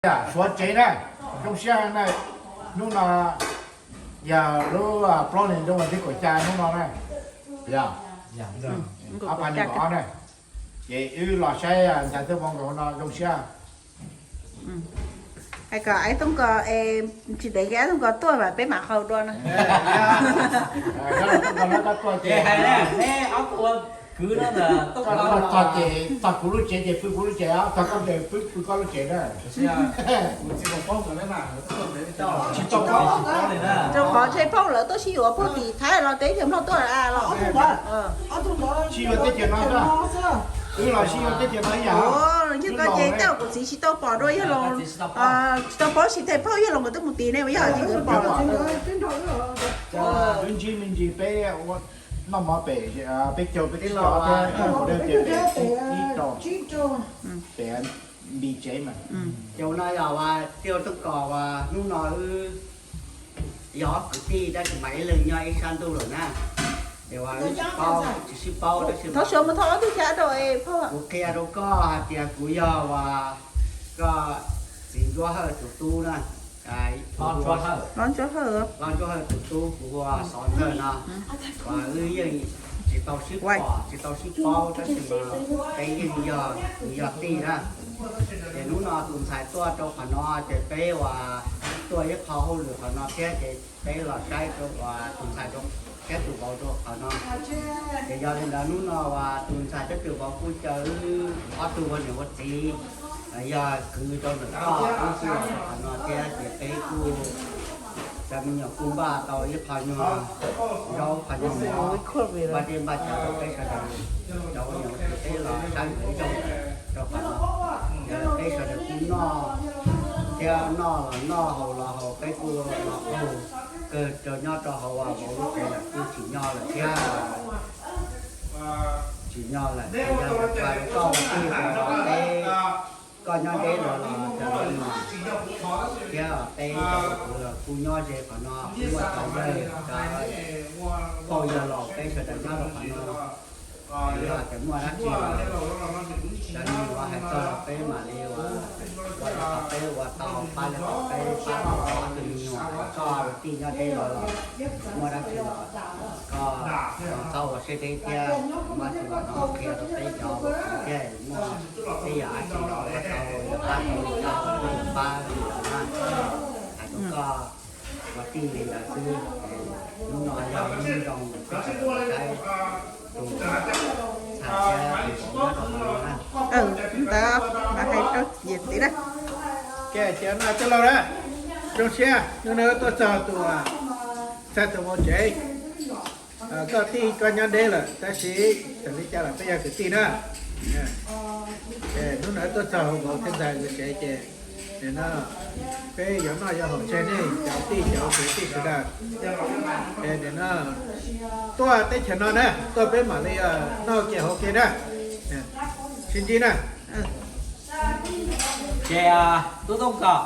Suav tsev na, zoo siab na, hnub no yog lub plaub hlis ntuj vas thib kaum xya hnub no na, yog ob phav nees nkaum ob na, ces wb los saib ntxhais Txawj Vauv nkawd hauv no zoo siab. Hais kom Aib Toob Kos, tsis ntev ces Aib Toob Kos tuaj mas peb mam haus dua no. Txog ces txog kuv lub tsev ces pw kuv lub tsev, txog koj ces pw pw koj lub tsev na. Tsis tau paub, rau qhov ntshe phauj lawv tuaj sib yuav puag tim Thaib los teb chaws Nplog tuaj los. Sib yuav teb chaws no xwb, wb los sib yuav teb chaws no ib yam. Yog koj ces tej zaum kuv txiv tsis tau pom dua Yawg Loos, tsis tau paub tsis, tej phauj Yawg Loos nkawd twb mus tid ne, yog tsis nkawd pom. Wb ntsib me ntsis peb noj mov pem, peb caug peb tib los thiab mus dej ces pem ib rau, pem Npis tsev mas. Ces ua no yog Tij Toob Kos, hnub no wb yog ob kwv tij tab sis mas ib leeg nyob ib sab ntuj lawm na. Ces ua wb tsis paub, tsis sib paub tab sis thov suav mus thov ob tug xyab rau es phauj. Kuv qhia rau koj hais tias kuv yog uas koj txiv Ntsuab Hawj tus tub na. Hlob Ntsuab Hawj tus tub, kuv hu ua Xov Ntxawg no. Uas wb yeej tsis tau sib pom tsis tau sib paub tab sis mas peb yeej yog kwv yog tij na. Ces hnub no tus ntxhais tuaj rau qhov no ces peb uas tuaj ib qho hauj lwm qhov no thiab ces peb los saib rau uas tus ntxhais thiab tus vauv rau qhov no. Ces yog li ntawd hnub no uas tus ntxhais thiab tus vauv kuj caw wb ob tug ua niam ua txiv, yog kwv rau ntawm koj wb xwb los rau qhov no thiab ces peb kuj cov me nyuam kuj npaj tau ib qho nyuag zaub qho nyuag mov, npaj dej npaj cawv rau peb sawv daws cov ua niam ua txiv peb los saib nkawd ib zaug rau qhov no. Peb sawv daws kuj noj thiab noj los noj haus los haus, peb kuj los qaug kawg rau nyob rau hauv uas vauv lub tsev lawm kuj tsim nyog lawm thiab. Tsim nyog lawm ces yog tias koj ua tij los peb, koj nyob deb los los cov me nyuam thiab peb cov ua kwv los kuj nyob ze qhov no, kuj muaj cov yawg cov phauj yawg laus peb sawv daws nyob rau qhov no. Yog tias muaj dab tsi los cov me nyuam hais txog los peb mam li ua, ua li qhov peb ua tau, pab li qhov peb pab tau ob tug me nyuam. Koj ua tij nyob deb los los muaj dab tsi los koj txhob ua siab deb thiab, muaj dab tsi los no qhia rau peb cov ua kwv thiab, muaj tej yam dab tsi los koj tau pab tau li cas los koj yuav pab li ntawd na. Hais rau koj ua tij li ntawd xwb. Hnub no yog hnub zoo peb sawv daws saib tus ntxhais thiab tus vauv nyob rau hauv no na. Ntawd mas hais rau yawm txiv na. Ces no tij laug na, zoo siab hnub no tuaj txog tus ntxhais tus vauv tsev. Koj tij koj nyob deb lawm tab sis txawm li cas los peb yog kwv tij na. Hnub no tuaj txog vauv thiab ntxhais nkawd tsev ces nim no peb yuav noj yuav haus tseg nej cov tij cov kwv tij sawv daws. Nim no tuaj teb chaws no na, tuaj peb mam li noj ke haus ke na. Sib ntsib na. Ces tub Tooj Kom,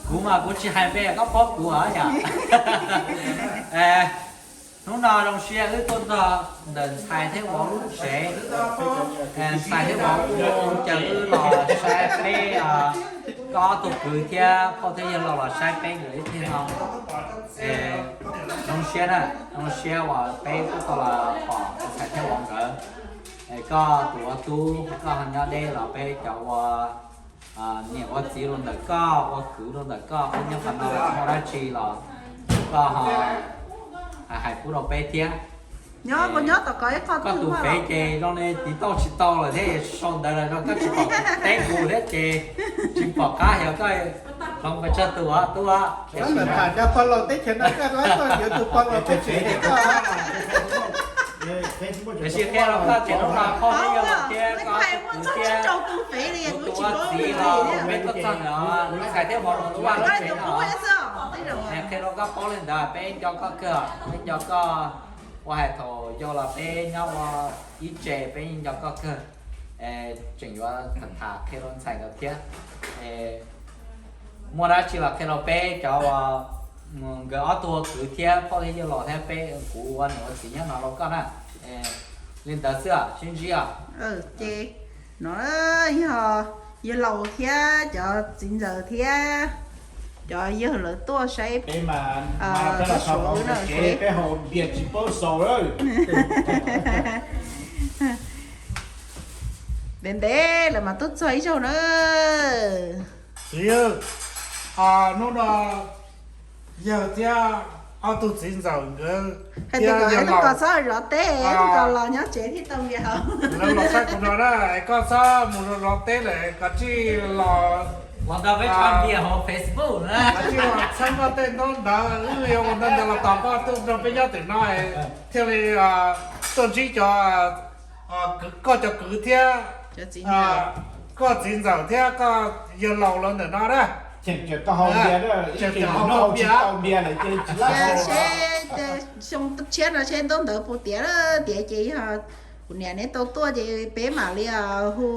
kuv mas kuv tsis hais npe koj paub kuv yom. Hnub no zoo siab wb tuaj txog ntawm ntxhais thiab vauv lub tsev. Ntxhais thiab vauv kuj caw wb los saib peb, koj ob tug kwv thiab phauj thiab yawg laus los saib peb nkawd ib pliag no. Zoo siab na, zoo siab uas peb kuj tau los pom ntxhais thiab vauv nkawd. Koj tus ua tub koj ho nyob deb los peb cov ua niam ua txiv los ntawm koj, ua kwv los ntawm koj, peb nyob qhov no los muaj dab tsi los koj ho hais pub rau peb thiab. Nyob nyob tom ko ib qho koj tus fev ces zoo li tiv tauj tsis tau lawm thiab, sau ntawv los koj tsis pom teb kuv thiab ces tsis pom qab, yog koj hloov pes tsawg tus tub. Tham cov pog laus teb chaws no koj yuav tus pog laus peb tsev koj. Tiam sis qhia rau koj tias hnub no phauj thiab yawg laus thiab koj tus kwv thiab kuv tus ua txiv los peb tuaj txog ntawm ntxhais thiab vauv lub vaj lub tsev no. Qhia rau koj paub li ntawd, peb nco koj kawg, peb nco koj. Ua hais thaum yau los peb nyob ua ib tse, peb nco koj kawg. Tseem yuav tham tham qhia rau ntxhais nkawd thiab. Muaj dab tsi los qhia rau peb cov uas nkawd ob tug ua kwv thiab phauj thiab yawg laus thiab peb kuv ua niam ua txiv nyob no rau koj na. Li ntawd xwb, sib ntsib os. Ces no yog Yawg laus thiab cov txiv ntxawm thiab cov yawg lawv tuaj saib peb mas, peb los suav wb na, peb haus npias tsis paub xaus lawm. Ntev ntev lawm mas tuaj txog ib zaug na. Txiv, hnub no yawg thiab ob tug txiv ntxawm nkawd hais tias kom txhob zov teb, kom los nyob tsev thiaj tau npias haus. Lawv los saib kuv no na, koj txhob mus zov teb lawm, koj tsij los, los nrog peb tso npias hauv Facebook na, koj tsij los txhawb koj tej ntaub ntawv, wb yuav ua ntawv ntawd los tos koj tuaj nrog peb nyob tim no, thiaj li tuaj ntsib cov, koj cov kwv thiab, koj txiv ntxawm thiab koj yawg laus lawv ntawm no na. Tseem tau haus npias, tseem tau haus npias lawm ces tsis laj. Seb xyoo tshiab no seb ntaub ntawv puas tiav, tiav ces yog kuv niam neb tau tuaj ces peb mam li hu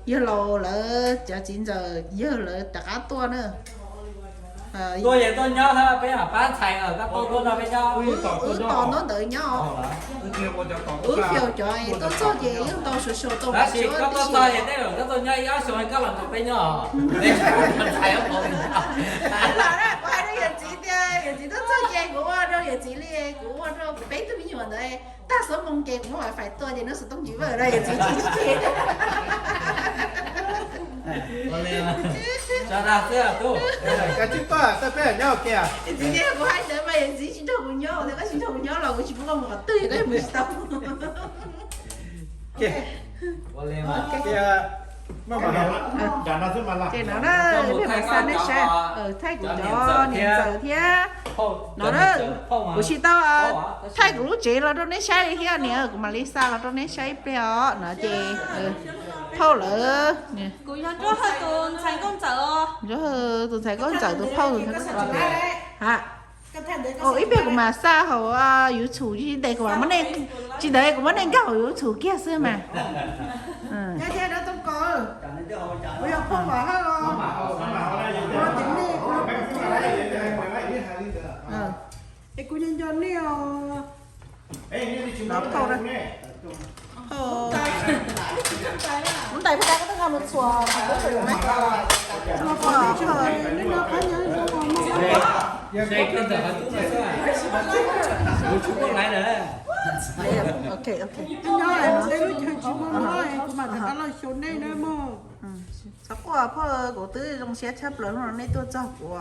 yawg laus lawv cov txiv ntxawm yawg lawv rov qab tuaj na. Tuaj ces tuaj nyob, peb mam pab ntxhais, koj tuaj tuaj nrog peb nyob. Wb tos ntaub ntawv nyob. Wb fiaus cov es tuaj txog ces yeej tau suav suav tau. Tab sis koj tuaj txog ces tej zaum koj tuaj nyob ib ob xyoo koj los nrog peb nyob. Lam kuv hais rau yawm txiv tias yawm txiv tuaj txog ces kuv ua rau yawm txiv li, kuv ua rau kuv peb tug me nyuam ntawd tag xuab moos ces kuv muab wifi tua ces nws xov tooj tsis vawm no, yawm txiv tsis tsis. Koj tsis tuaj, tag peb nyob ua ke. Yawm txiv tias kuv hais ntawd mas yawm txiv tsis nrog kuv nyob, tias koj tsis nrog kuv nyob los kuv tsis pub koj mus qhov twg, koj mus tsis tau. Ces no na, peb mam xa nej saib, thaij kuv cov niam ntxawm thiab no na. Kuv tsis tau thaij kuv lub tsev los rau nej saib li thiab niam, kuv mam li xa los rau nej saib ib pliag os no ces phauj lawv. Tus ntxhais nkauj ntxawm, tus phauj tus ntxhais nkauj ntxawm ha. Ib pliag kuv mam xa hauv YouTube, tsis ntev kuv mam, tsis ntev kuv muab nej nkag hauv YouTube kiag xwb mas. Es kuv nco nco nej os. Lub ntais puas tas koj twb nqa mus txhuam kuv lub tsev mas. Nyob lub chaw tsis muaj mob kuv mam rov qab los xyuas nej na mog. Txhob quaj phauj, kuv twb zoo siab tshaj plaws hnub no nej tuaj txog kuv.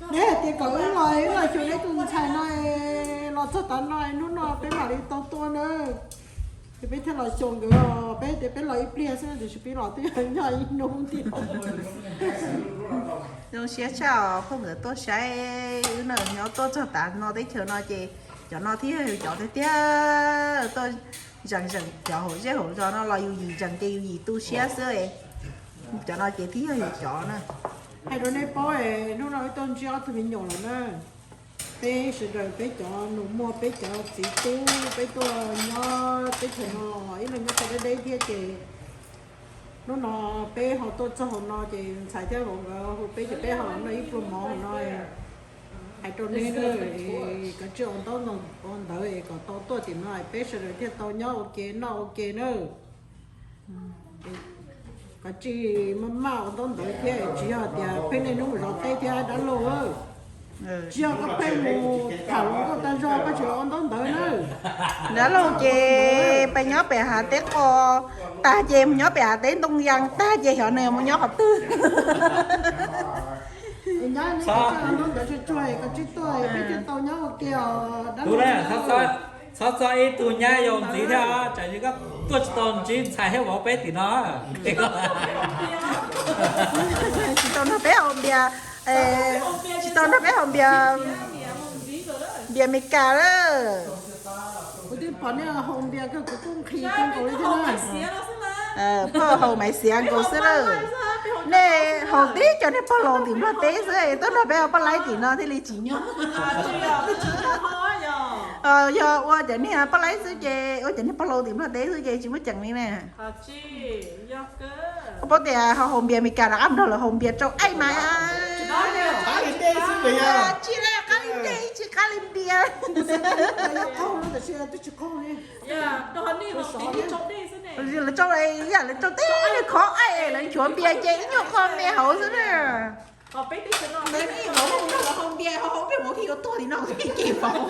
Neb hais tias kom wb los, wb los xyuas neb tus ntxhais no, los txog tav no hnub no peb mam li tau tuaj na. Ces peb thiaj los xyuas nkawd, peb tias peb los ib pliag xwb tiam sis peb los twb yog nyob ib hnub thiab. Zoo siab tshaj os, phauj nkawd tuaj saib wb na, nyob tuaj txog tav no teb chaws no ces cov no thiaj yog yus cov tiag tiag. Tuaj zeem zeem cov hauv zej hauv zos no los yus yim zeem ces yus yim tu siab xwb. Cov no ces thiaj yog yus cov na. Hais rau nej paub, hnub no wb tuaj ntsib ob tug me nyuam lawm na. Peb sawv daws peb cov nus muag, peb cov txiv tub, peb tuaj nyob teb chaws no ib leeg nyob tau deb deb thiab ces hnub no peb ho tuaj txog hauv no ces ntxhais thiab vauv nkawd hu peb ces peb ho los noj ib pluag mov hauv no. Hais rau neb na, koj tsij ua ntaub ua ntawv es kom tau tuaj tim no peb sawv daws thiaj tau nyob ua ke noj ua ke na. Koj tsij maj maj ua ntaub ntawv thiab, tsis yog tias pheej niaj hnub mus zov teb thiab dab laug. Tsis yog koj pheej mus tham hluas nkauj tag zog koj tsis los ua ntaub ntawv na. Dab laug ces peb nyob pem hav teb qos tag ces mus nyob pem hav teb ntoo yas tag ces xyov nws mus nyob qhov twg. Nyob neb ua ntaub ntawv tsuag tsuag koj tsij tuaj peb thiaj tau nyob ua ke os dab laug. Txhob txhob ib tug nyab yau ntxiv thiab, tsam koj tuaj tsis tau ntsib ntxhais thiab vauv peb tim no. Tsis tau nrog peb haus npias, tsis tau nrog peb haus npias, npias Meskas lawm. Kuv twb pom nej haus npias kawg kuv kuj nqhis kawg nkaus li thiab na. Phauj haus maiv xiav nkaus xwb lawm. Nej haus tib co niag pog laus tim Nplog teb xwb, tuaj nrog peb ua poj laib tim no thiaj li tsim nyog. Yog ua cov niag poj laib xwb ces, ua cov niag pog laus tim Nplog teb xwb ces tsis muaj ceem li na. Koj paub tias ho haus npias Meskas rov qab mus nrog lawv haus npias rau aim mas. Tsis qab li tej, tsis qab li npias. Lawv tso, yam lawv tso teb, khov aim, lawv nchuav npias ces ib nyuag qho npias hauv xwb na. Lawv ib vauv, lawv hau npias hauv, peb vauv thiaj yuav tuag li no, ces vauv,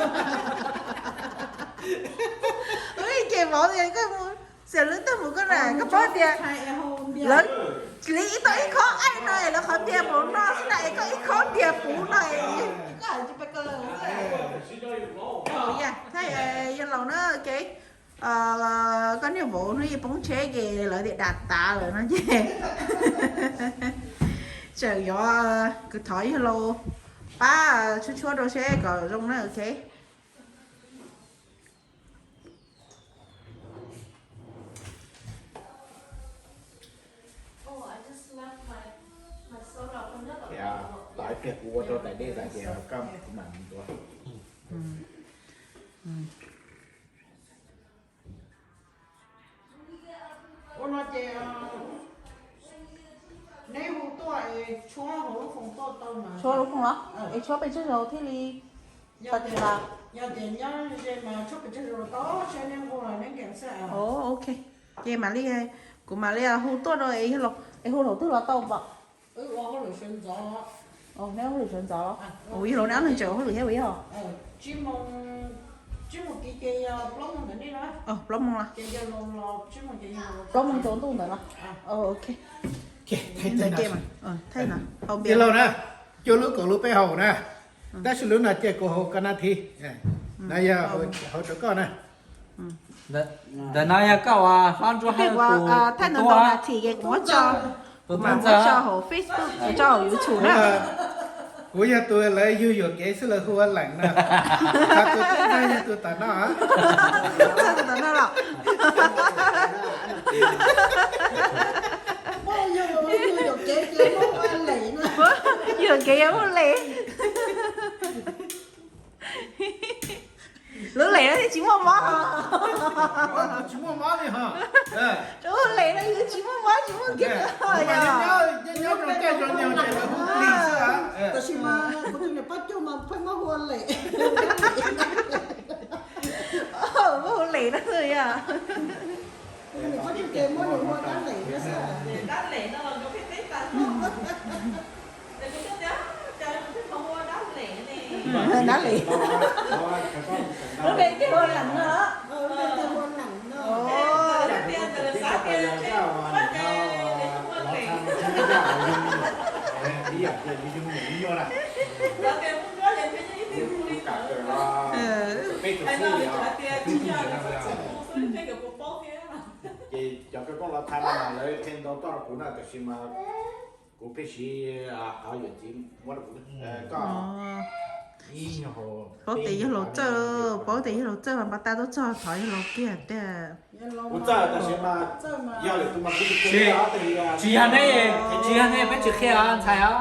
ces vauv tias, xiam lwm tag mus koj na, koj paub tias lawv li ib tau ib khov aim no es lawv qhov npias puv no xwb na, es koj ib khov npias puv no es koj hais tsis pes kawg. Yog laus na, ok. Koj niag vauv hnub ib poob tsheb ces lawv tias dam tav lawm no ces tseem yuav, kuv thov yawg laus pab tshuab tshuab rau seb kom zoo na, ok. Tos ib pliag kuv ua rau daim dej tas ces koj mam mus tua. Ua no ces neb hu tuaj es tshuab hauv lub foos tuaj tau mas. Tshuab lub foos los? Es tshuab pes tsawg zaus thiaj li tau tias los? Yog tias nyob ze mas tshuab pes tsawg zaus tau, saib neb hu los neb nkees xwb. Ok, ces mam li, kuv mam li hu tuaj rau es hu thaum twg los tau pom? Neb ua hauj lwm sawv ntxov los? Yog los neb ob leeg tseem ua hauj lwm thiab puas yog? Plaub moos los? Plaub moos tsaus ntuj ntawd los? Ok. Thaij ntawd, thaij ntawd. Yawg laus na, cuaj lub kaum lub peb haus na, tab sis lub no ces kuv haus koj nab thiv. No yog haus rau koj na. Ntawm no yog koj uas hlob Ntsuab Hawj tus, thaij ntawd tus tub ntxawg. Tso hauv Facebook, tso hauv YouTube na. Kuv yog tus lawv yug yuam kev xwb lawv hu ua Leem na. Tus tub ntxawg yog tus tom no. Tus tom no los? Yug yuam kev yog muaj Leem. Lub Leem no thiaj tsis muaj mob. Tsis muaj mob li ho. Lub Leem no yog tsis muaj mob tsis muaj kev. Tab sis mas kuv tus niam pab cuag mas pheej muab hu ua Leem. Muab hu Leem no yog. Dab Leem no los kuv pheej teb tas. Dab Leem. Lub npe tiag hu ua Leem no los? Ces cov koj koj los thaij no mas lawv qhia ntau toj rau kuv na, tab sis mas kuv pheej siv qhov yawm txiv muab rau kuv. Koj paub tias yawg laus txawj, paub tias yawg laus txawj mas npaj tab tuaj txog thov yawg laus kiag tiag. Kuv txawj tab sis mas yog lwm tus mas kuv tsis qhia. Tsis yog neb, tsis yog neb peb tsis qhia ntxhais os.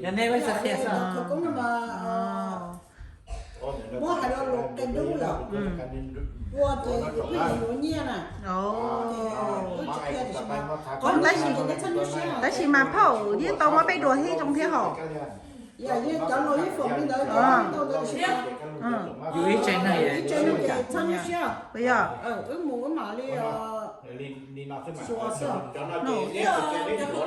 Yog neb peb tsis qhia xwb. Muab hais lo lus qia dub yom, ua ces yus pheej yuav nyiaj na. Ces wb tsis qhia tiam sis mas qhov no ces neb txhob nyuaj siab. Tab sis mas phauj yeej tau muab peb dua thiab zoo thiab hos. Yam li cov laus yeej foom li ntawd, cov laus yeej tau ntawd tiam sis mas yus ib tse neeg ces txhob nyuaj siab. Puas yog? Wb mus wb mam li suav xwb. Tiam sis yog cia li mus,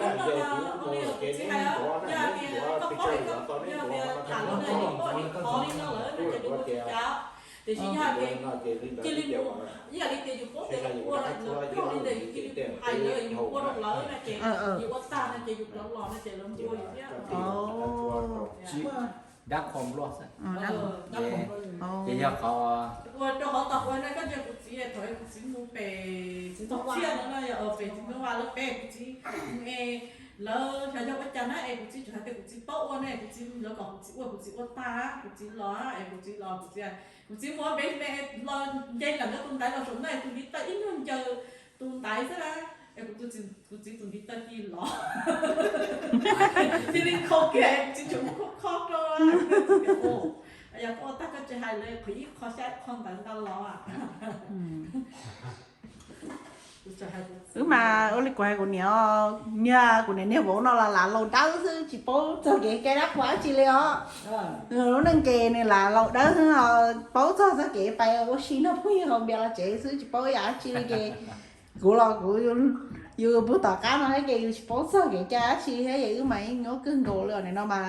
ib yam li tias yus paub tias yus ua lawm nws raug li ntawd yus cia li mus hais lawv yus ua rau lawv no ces yus ua tag no ces yus los los no ces lawv npua yus thiab. Dab qhuas npluaj xwb. Ces yog qhov ua rau qhov tau ua no koj ntsia kuv txiv thaum kuv txiv mus pem txiv ntxoog tsiaj no no yog pem txiv ntxoog vas lawv pem kuv txiv mus es lawv xyov yog ua cas na es kuv txiv tseem hais tias kuv txiv paub ua ne, kuv txiv lawv kom kuv txiv ua, kuv txiv ua tag kuv txiv los es kuv txiv los kuv txiv, kuv txiv mus ob peb me los nce lam nkawd tus ntaiv los saum no es tus ntiv taw ib nyuag ncaws tus ntaiv xwb na, es kuv tus, kuv txiv tus ntiv taw cia li los cia li kho kiag es kuv txiv tseem mus kho kho rau, yog koj ua tag koj tsis hais lawv qhov ib qho xyab qho ntawd ntag los. Wb mas ua li kuv hais kuv niam, niag kuv niam niag vauv no los lam laus dawb xwb tsis paub txog kev cai dab qhuas dab tsi li os. Lub neej ces nws lam laus dawb xwb os, paub txog txog kev pais ua si nrog phooj ywg haus npias los tsev xwb tsis paub yam dab tsi li ces kuv los kuv, yus puag tom qab no ces yus tsis paub txog kev cai dab tsi thiab es wb mas yeej nyuaj kawg nkaus li os. Nim no mas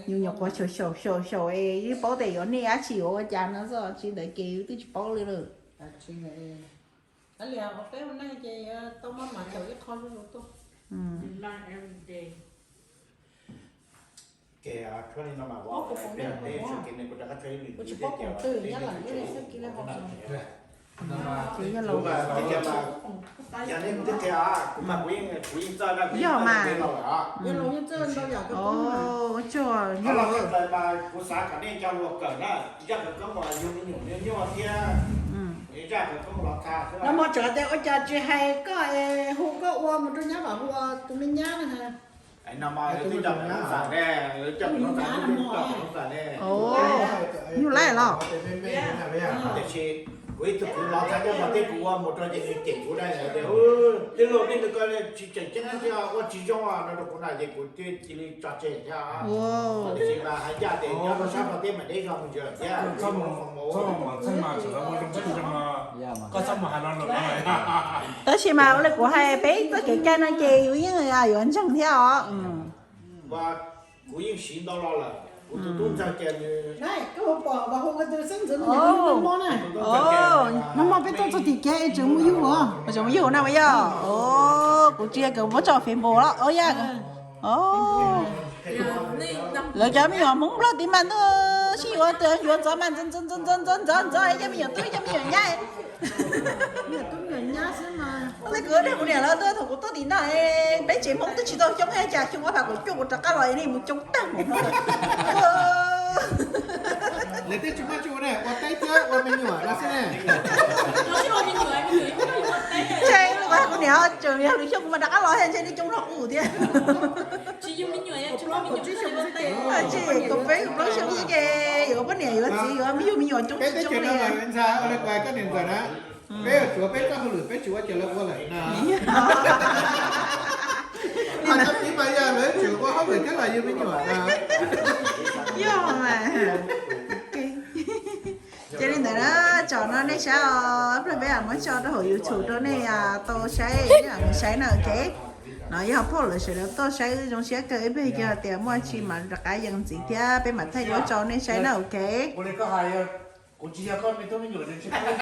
yus nyuam qhuav xyaum xyaum xyaum xyaum es yeej paub tias yuav niaj dab tsi yuav ua cas no xwb, tsis ntawd ces yus twb tsis paub li lawm. Yog mas. Ua tsaug, yog los. Los mas tsam tias ua cas tsis hais koj es hu koj ua mus rau nyab vam hu ua tus me nyab na. Nyuj laij los. Tiam sis kuv ib tug kwv los txhais coj los thiab kuv ua mus rau ces nws cem kuv na, tias tij laug nej nws ko tsis tseem ceeb thiab ua tsis zoo no rau kuv na ces kuv thiaj cia li tso tseg thiab. Tiam sis mas hais ncaj tias nyob rau sab Nplog teb mas deb zog mus ntsis lawm thiab. Tab sis mas ua li kuv hais peb txoj kev cai no ces yus yeej yuav ntseeg thiab os. Kuv yeej siv ntau los lawm, kuv tus tub ntxawg ces nws, tus tub ntxawg ces nws, peb tuaj txog tim kev es tseem mus yug os. Tseem mus yug na mas yog, kuv tsis yog kawm muab tso Facebook los yog. Lawv cov me nyuam Hmoob Nplog tid mas ntuj sib yuav, yuav ntxov mas ntxov ntxov ntxov ntxov ntxov ntxov, cov me nyuam tub cov me nyuam nyab. Ua li kuv dag kuv niam lawv tuaj thaum kuv tuaj tim no, peb tsev Hmoob twb tsis tau xyoo, cas xyoo ob phav kaum cuaj kuv rov qab los nej mus coob tag npaum no. Lawv twb tsis muaj tsis ua ne, ua teb thiab ua me nyuam no xwb ne. Ntshe kuv niam tseem yog lwm xyoo kuv mam rov qab los thiab ntshe nej coob nrog kuv thiab. Tsis, kaum peb kaum plaub xyoo xwb ces yuav poj niam yuav txiv yuav me yug me nyuam coob tsis coob li. Ntxhais, ua li kuv hais koj niam ntxawm na, peb yuav tshuav peb txoj hauj lwm peb tsis ua ces lawv ua lawm na. Koj txiv mas yog lawv tseem ua hauj lwm thiab los yug me nyuam na. Yog mas. Ces li ntawd na, tsom no nej saib os, peb muab tso rau hauv YouTube rau nej tau saib, nej saib na, ok. No yog phauj lawv sawv daws tuaj saib zoo siab kawg, ib pliag yog tias muaj tsi mas rov qab yees ntxiv thiab peb mam thaij duab tso nej saib na, ok.